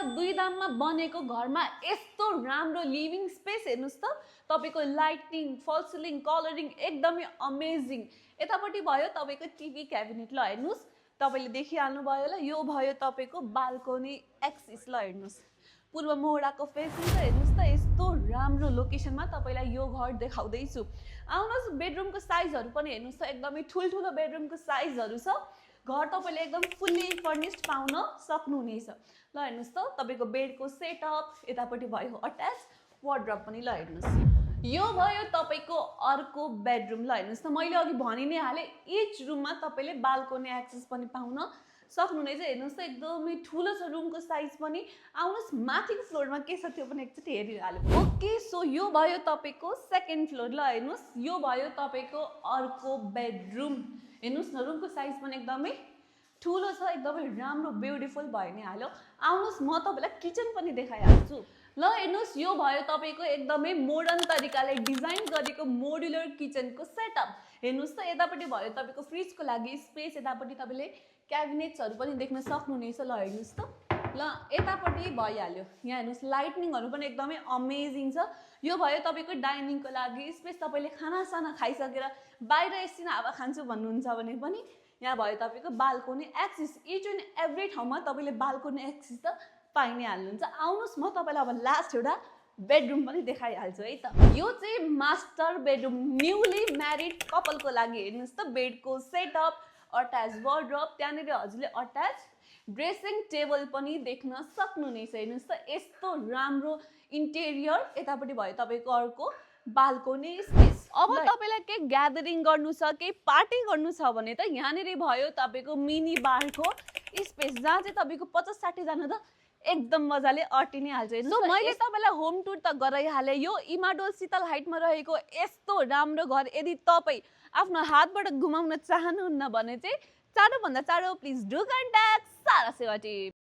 दुई दाममा बनेको घरमा यस्तो राम्रो लिभिङ स्पेस हेर्नुस् त तपाईको लाइटिङ फल सिलिङ कलरिङ एकदमै अमेजिङ यतापट्टि भयो तपाईको टिभी क्याबिनेट ल हेर्नुस् तपाईले देखिहाल्नु भयो ल यो भयो तपाईको बाल्कोनी एक्सिस ल हेर्नुस् पूर्व मोहडाको फेसिङ त हेर्नुस् त यस्तो राम्रो लोकेसनमा तपाईलाई यो घर देखाउँदै छु आउनुस् बेडरुमको साइजहरु पनि हेर्नुस् त एकदमै ठुलठुलो बेडरुमको साइजहरु छ घर तपाईले एकदम फुल्ली फर्निश्ड पाउन सक्नुहुनेछ ल हेर्नुस् त तपाईको बेडको सेटअप यतापट्टि भयो अट्याच वार्डरोब पनि ल हेर्नुस् यो भयो तपाईको अर्को बेडरुम ल हेर्नुस् त मैले अघि भनि नै हाले इच रुममा तपाईले बाल्कोनी एक्सेस पनि पाउन सक्नुहुनेछ हेर्नुस् त एकदमै ठुलो छ रुमको साइज पनि आउनुस् माथिको फ्लोरमा के छ त्यो पनि एकचोटि हेरिहालौँ ओके सो यो भयो तपाईको सेकेन्ड फ्लोर ल हेर्नुस् यो भयो तपाईको अर्को बेडरुम हेर्नुस् न रुमको साइज पनि एकदमै ठुलो छ एकदमै राम्रो ब्युटिफुल भयो नि हाल्यो आउनुस् म तपाईलाई किचन पनि देखाइहाल्छु ल हेर्नुस् यो भयो तपाईको एकदमै मोडर्न तरिकाले डिजाइन गरेको मोड्युलर किचनको सेटअप हेर्नुस् त यतापट्टि भयो तपाईको फ्रिजको लागि स्पेस यतापट्टि तपाईले क्याबिनेट्सहरु पनि देख्न सक्नुहुनेछ ल हेर्नुस् त ल यतापट्टि भइहाल्यो यहाँ हेर्नुस् लाइटनिङहरु पनि एकदमै अमेजिङ छ यो भयो तपाईको डाइनिङको लागि स्पेस तपाईले खानासाना खाइसकेर बाहिर एकछिन हावा खान्छु भन्नुहुन्छ भने पनि यहाँ भयो तपाईको बाल्कोनी एक्सिस इच एन्ड एभ्री ठाउँमा तपाईले बाल्कोनी एक्सिस त पाइ नै हाल्नुहुन्छ आउनुस् म तपाईलाई अब लास्ट एउटा बेडरुम पनि देखाइहाल्छु है त यो चाहिँ मास्टर बेडरुम न्यूली म्यारिड कपलको लागि हेर्नुस् त बेडको सेटअप अट्याच वार्डरोब त्यहाँनिर हजुरले अट्याच ड्रेसिङ टेबल पनि देख्न सक्नुहुनेछ हेर्नुस् त यस्तो राम्रो इन्टेरियर यतापट्टि भयो तपाईको अर्को बाल्कोनी स्पेस अब तपाईलाई के ग्यादरिङ गर्नु छ के पार्टी गर्नु छ भने त यहाँनिर भयो तपाईको मिनी बारको स्पेस जहाँ चाहिँ तपाईको 50-60 जना त एकदम मजाले अटि नै हाल्छ सो मैले तपाईलाई होम टुर त गराइहाले यो इमाडोल शीतल हाइटमा रहेको यस्तो राम्रो घर यदि तपाई आफ्नो हातबाट घुमाउन चाहनुहुन्न भने चाहिँ चाँडो भन्दा चाँडो प्लिज डु कन्ट्याक्ट सारा सेवा टिम